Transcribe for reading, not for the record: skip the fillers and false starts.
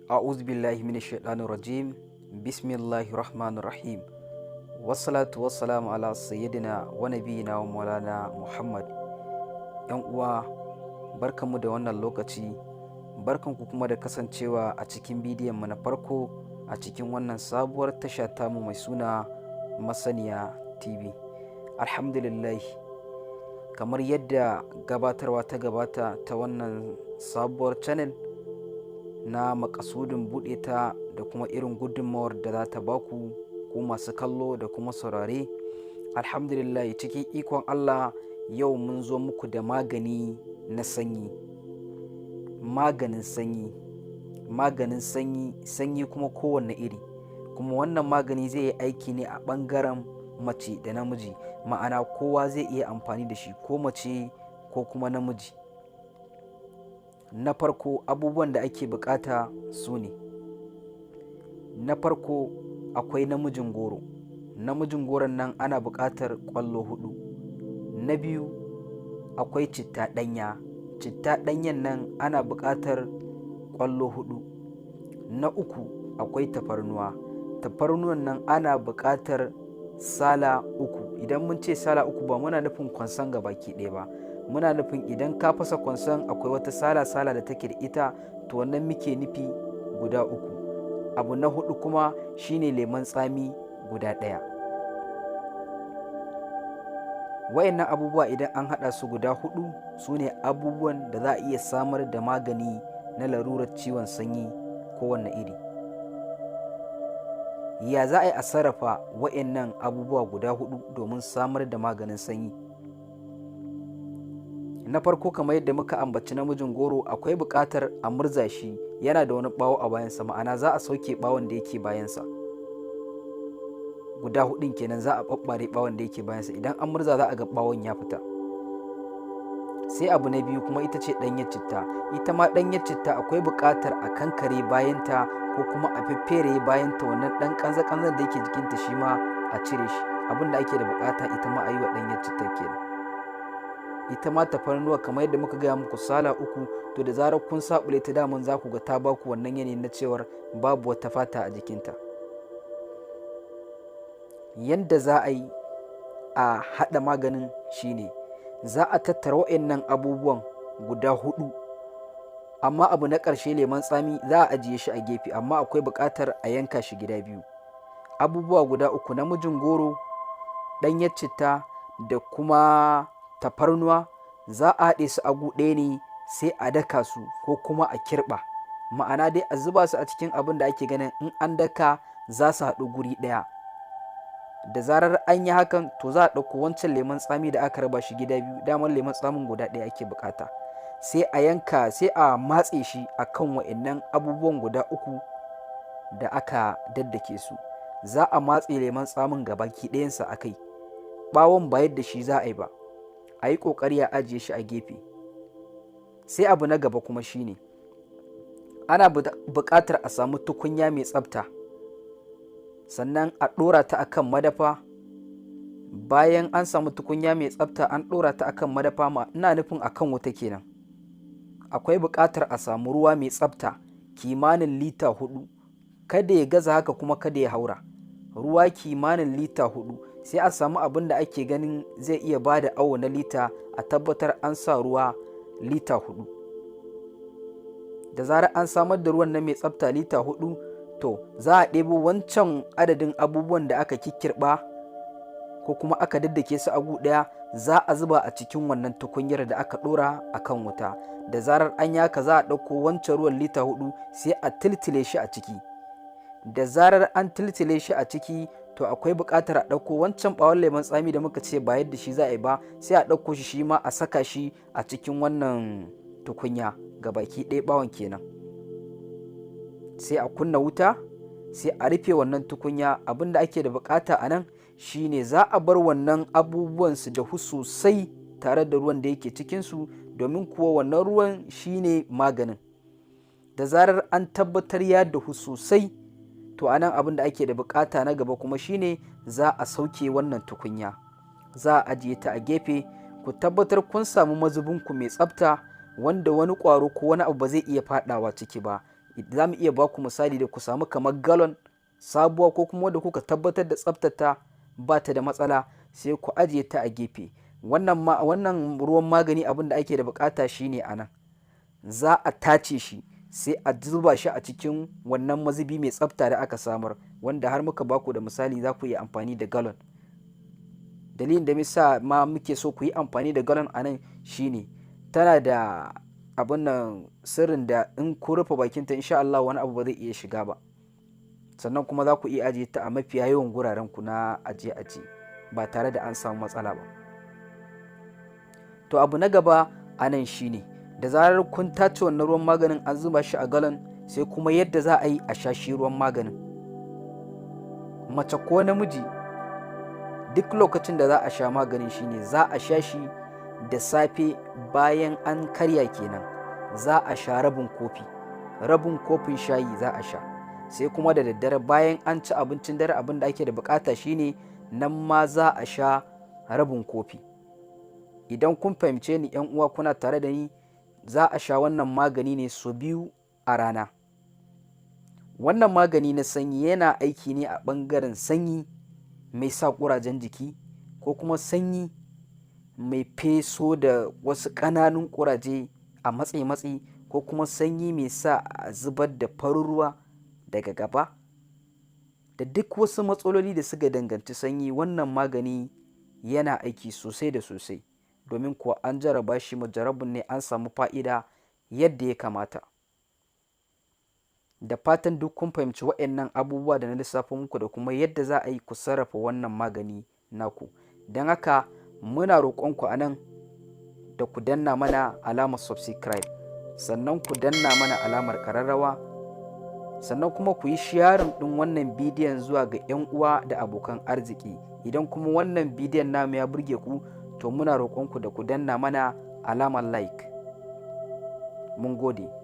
A'udhu billahi minash shaitanir rajim. Bismillahir rahmanir rahim. Wassalatu wassalamu ala sayyidina wa nabiyina wa maulana Muhammad. Yan uwa, barkanmu da wannan lokaci. Barkanku kuma da kasancewa a cikin bidiyon mu na farko a cikin wannan sabuwar tasha tamu mai suna Masaniya TV. Alhamdulillah, kamar yadda gabatarwa ta gabata ta wannan sabuwar channel na makasudin buɗe ta da kuma irin gudunmawar da za ta baku ku masu kallo da kuma saurare. Alhamdulillah, cikin ikon Allah yau mun zo muku da magani na sanyi. Maganin sanyi, maganin sanyi, sanyi kuma kowanne iri. Kuma wannan magani zai yi aiki ne a ɓangaren mace da namiji, ma'ana kowa zai iya amfani da shi, ko mace ko kuma namiji. Na farko, abubuwan da ake bukata su ne: na farko akwai namijin goro. Namijin goron nan ana buƙatar ƙwallo huɗu. Na biyu, akwai citta ɗanya. Citta ɗanyen nan ana buƙatar ƙwallo huɗu. Na uku, akwai tafarnuwa. Tafarnuwan nan ana buƙatar sala 3. Idan mun ce sala 3, ba muna nufin kwanson gabaki ɗaya ba, muna nufin idan ka fasa kwanson akwai wata sala sala da take da ita, to wannan muke nufi guda 3. Abu na hudu kuma shine lemon tsami guda ɗaya. Wayannan abubuwa idan an haɗa su guda hudu, su ne abubuwan da za a iya samar da magani na larurar ciwon sanyi kowanne iri. Ya za a yi a sarrafa wayannan abubuwa guda hudu domin samar da maganin sanyi? Na farko, kamar yadda muka ambaci namijin goro, akwai buƙatar a murza shi. Yana da wani ɓawo a bayansa, ma'ana za a sauke ɓawon da yake bayansa guda hudun kenan. Za a ɓaɓɓare ɓawon da yake bayansa. Idan an murza, za a ga ɓawon ya fita. Sai abu na biyu kuma ita ce ɗanyar citta. Ita ma ɗanyar citta akwai buƙatar a kankare bayanta ko kuma a feffere bayanta. Wannan ɗan ƙanza-ƙanzan da yake jikinta shi ma a cire shi. Abin da ake da buƙata ita ma a yi wa ɗanyar citta kenan. Ita ma tafarnuwa, kamar yadda muka gaya muku, sala 3. To, da zarar kun saɓule ta, daman za ku ga ta baku wannan yanayi na cewar babu wata fata a jikinta. Yanda za a yi a haɗa maganin shine za a tattara wa'annan abubuwan guda hudu, amma abu na ƙarshe, lemon tsami, za a ajiye shi a gefe, amma akwai buƙatar a yanka shi gida biyu. Abubuwa guda uku, namijin goro, ɗanyar citta da kuma tafarnuwa, za a haɗe su a gu ɗaya ne, sai a daka su ko kuma a kirɓa, ma'ana dai a zuba su a cikin abin da ake ganin in an daka za su haɗu guri ɗaya. Da zarar an yi hakan, to za a ɗauko wancan lemon tsami da aka raba shi gida biyu. Damar lemon tsamin guda ɗaya ake buƙata. Sai a yanka, sai a matse shi a kan wa'innan abubuwan guda uku da aka daddake su. Za a matse lemon tsamin gabaki ɗayansa a kai. Ɓawon ba yadda shi za a yi ba, a yi ƙoƙari a ajiye shi a gefe. Sai abu na gaba kuma shine ana buƙatar a samu tukunya mai tsafta, sannan a ɗora ta akan madafa. Bayan an samu tukunya mai tsafta, an ɗora ta akan madafa, ma ina nufin akan wuta kenan, akwai buƙatar a samu ruwa mai tsafta kimanin lita 4. Kada ya gaza haka, kuma kada ya haura. Ruwa kimanin lita 4. Sai a samu abin da ake ganin zai iya ba da awo na lita, a tabbatar an sa ruwa lita 4. Da zarar an samar da ruwan nan mai tsafta lita 4, to za a ɗebo wancan adadin abubuwan da aka kikkirɓa ko kuma aka daddake su a gu ɗaya, za a zuba a cikin wannan tukunyar da aka ɗora a kan wuta. Da zarar an yaka, za a ɗauko wancan ruwan lita 4, sai a tiltile shi a ciki. Da zarar an tiltile shi a ciki, to akwai buƙatar a ɗauko wancan ɓawon lemon tsami da muka ce ba yadda shi za a yi ba, sai a ɗauko shi, shi ma a saka shi a cikin wannan tukunya baki ɗaya, ɓawon kenan. Sai a kunna wuta, sai a rufe wannan tukunya. Abin da ake da buƙata a nan shine za a bar wannan abubuwan su dahu sosai tare da ruwan da yake cikinsu, domin kuwa wannan ruwan shine maganin. Da zarar an tabbatar ya dahu sosai, to anan abin da ake da bukata na gaba kuma shine za a sauke wannan tukunya, za a ajiye ta a gefe. Ku tabbatar kun samu mazubinku mai tsafta wanda wani ƙwaro ko wani abu ba zai iya faɗawa ciki ba. Za mu iya baku misali da ku samu kamar galon sabuwa ko kuma wadda kuka tabbatar da tsaftata ba ta da matsala, sai ku ajiye ta a gefe. Wannan ruwan magani, abin da ake da bukata shine a nan za a tace shi, sai a zuba shi a cikin wannan mazubi mai tsafta da aka samar, wanda har muka baku da misali za ku iya amfani da galon. Dalilin da sa ma muke so ku yi amfani da galon a nan shine tana da abin nan sirrin da in ku rufe bakinta, insha Allah wani abu ba zai iya shiga ba. Sannan kuma za ku iya ajiye ta a mafiya yawan guraren ku na ajiye ajiye ba tare da an samu matsala ba. To, abu na gaba a nan shine da zarar kun tace wannan ruwan maganin, an zuba shi a galon, sai kuma yadda za a yi a sha shi ruwan maganin. Mace ko namiji, duk lokacin da za a sha maganin shine za a sha shi da safe bayan an karya kenan. Za a sha rabin kofi, rabin kofin shayi za a sha. Sai kuma da daddare bayan an ci abincin dare, abin da ake da bukata shine nan ma za a sha rabin kofi. Idan kun fahimce ni, yan uwa, kuna tare da ni, za a sha wannan magani ne sau biyu a rana. Wannan magani na sanyi yana aiki ne a ɓangaren sanyi mai sa ƙurajen jiki, ko kuma sanyi mai feso da wasu ƙananun ƙuraje a matse-matse, ko kuma sanyi mai sa a zubar da farin ruwa daga gaba, da duk wasu matsaloli da suka danganci sanyi. Wannan magani yana aiki sosai da sosai, domin kuwa an jarraba shi mujarrabun ne, an samu fa'ida yadda ya kamata. Da fatan duk kun fahimci waɗannan abubuwa da na lissafo muku da kuma yadda za a yi ku sarrafa wannan magani naku. Don haka muna roƙonku a nan da ku danna mana alamar subscribe, sannan ku danna mana alamar ƙararrawa, sannan kuma ku yi sharing ɗin wannan bidiyon zuwa ga 'yan uwa da abokan arziki. Idan kuma wannan bidiyon namu ya burge ku, to muna roƙonku da ku danna mana alamar like. Mun gode.